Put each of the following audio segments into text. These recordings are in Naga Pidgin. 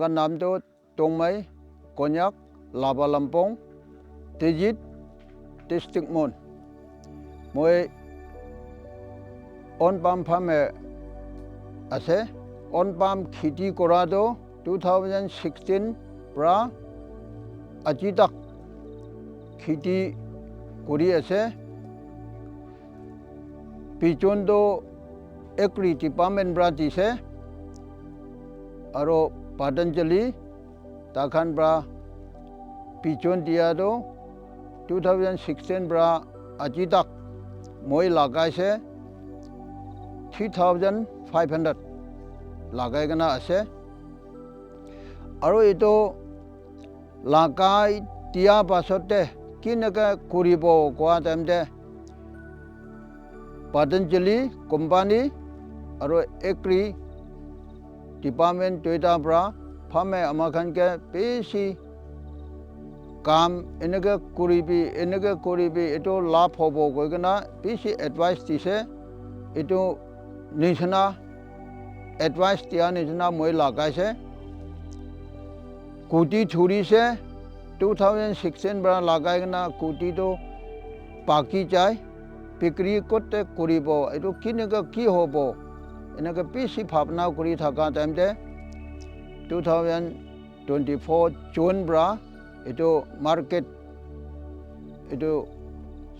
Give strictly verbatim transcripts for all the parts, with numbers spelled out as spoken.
Naam tu Tongmai, Konyak, Laba Lampong, Tejit, District Mon. Moi on palm farm e ase. On palm kheti kora tu two thousand sixteen pra aji tak kheti kori ase. Bijon tu Agri Department pra dise, aro Patanjali takhan pra bijon dia tu two thousand sixteen pra aji tak moi lagaise three thousand five hundred lagai kena ase. Aro etu lagai dia pasot te kineka kuribo koa time te Patanjali company aro Agri Department duita pra farm e ama khan ke bishi kam eneka kuribi, eneka kuribi, etu labh hobo koi kena bishi advice dise. Etu nisina advice dia nisina moi lagaise. Kuti churise, two thousand sixteen pra lagai kena kuti tu paki jai, bikri kote kuribo, etu kineka ki hobo, eneka bishi bhabna kuri thaka time te two thousand twenty-four June pra etu market etu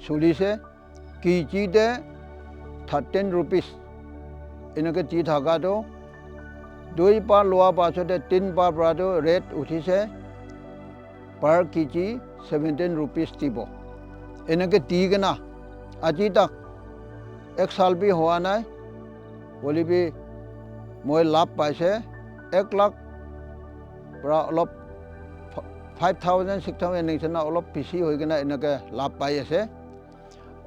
chulise. Kg te thirteen rupees eneka di thaka tu dui pa loa pasot te tin pa pra tu rate uthise, per kg seventeen rupees dibo. Eneka di kena aji tak ek sal bi hoa nai, hoile bi moi labh paise ek lakh pra olop five thousand, six thousand nisina olop bishi hoi kena eneka labh pai ase.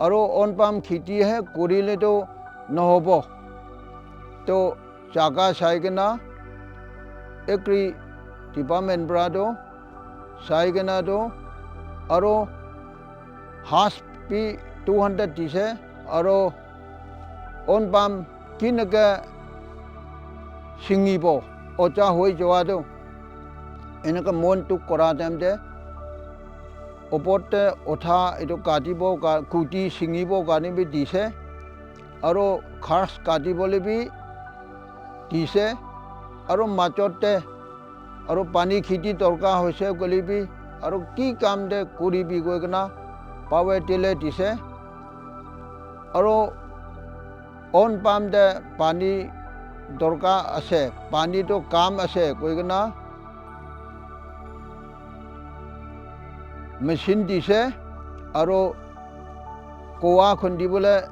Aro on palm kheti he kurile tu nohobo. To jaga sai kena Agri Department pra tu sai kena tu aro has bi two hundred dise aro on palm kineka singibo ocha hoi joa tu eneka mon dukh kora time te opor te utha etu katibo ka-, kuti singibo karne bi dise, aro ghas katibole bi dise, aro majot te aro pani kheti dorkar hoise koile bi, aro ki kam te kuribi koi kena power tiller dise, aro on palm te pani dorkar ase, pani to kam ase koi kena machine dise, aro koa khundibole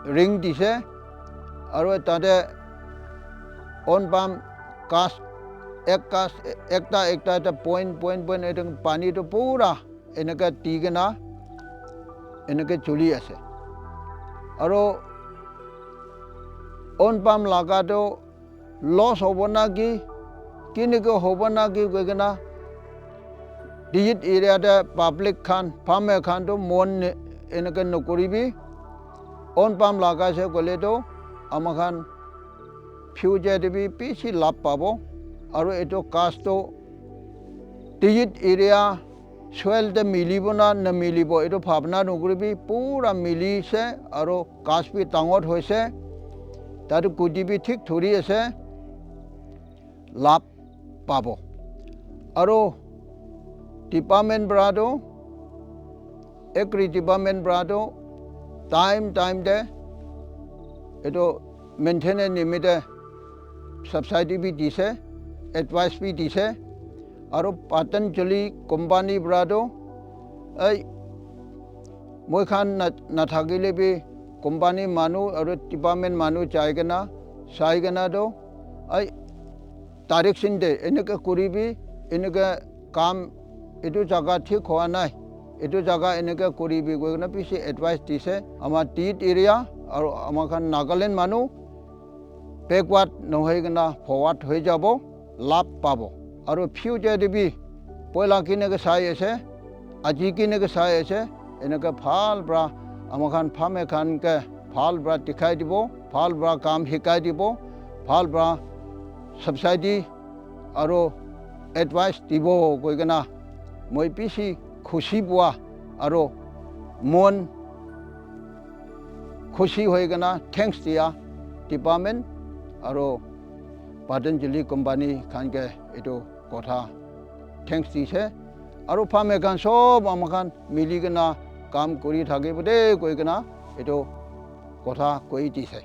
ring dise, aro tate on palm ghas ek ghas ekta ekta ekta point point point etu pani to pura eneka di kena eneka chuli ase. Aro on palm laga to loss hobo na ki, kineka hobo na ki koi kena, Tijit area te public khan, farmer khan to mon ne-, eneka nokoribi. On palm lagaise koile to ama khan future te bi bishi labh pabo. Aro etu ghas to Tijit area soil te milibo na namilibo, etu bhabna nokoribi, pura milise aro ghas bi dangor hoise, tate kuti bi thik thori ase, labh pabo. Aro department pra tu, Agri Department pra tu time time te etu maintenance nimite subsidy bi dise, advice bi dise, aro Patanjali company pra tu, ei, moi khan na-, nathakile bi company manu aro department manu jai kena, sai kena tu, ei, direction de, eneka kuribi, eneka kam, etu jaga thik hoa nai, etu jaga eneka kuribi koi kena bishi advice dise. Ama Tijit area aro ama khan Nagaland manu backward nohoi kena forward hoi jabo, labh pabo. Aro future te bi poila kineka sai ase, aji kineka sai ase, eneka bhal pra ama khan farmer khan ke bhal pra dikhai dibo, bhal pra kam hikai dibo, bhal pra subsidy aro advice dibo koi kena moi bishi khushi pua aro mon khushi hoi kena thanks dia department aro Patanjali company khan ke etu kotha thanks dise. Aro pame khan sob ama khan mili kena kam kuri thakibo de koi kena etu kotha koi dise.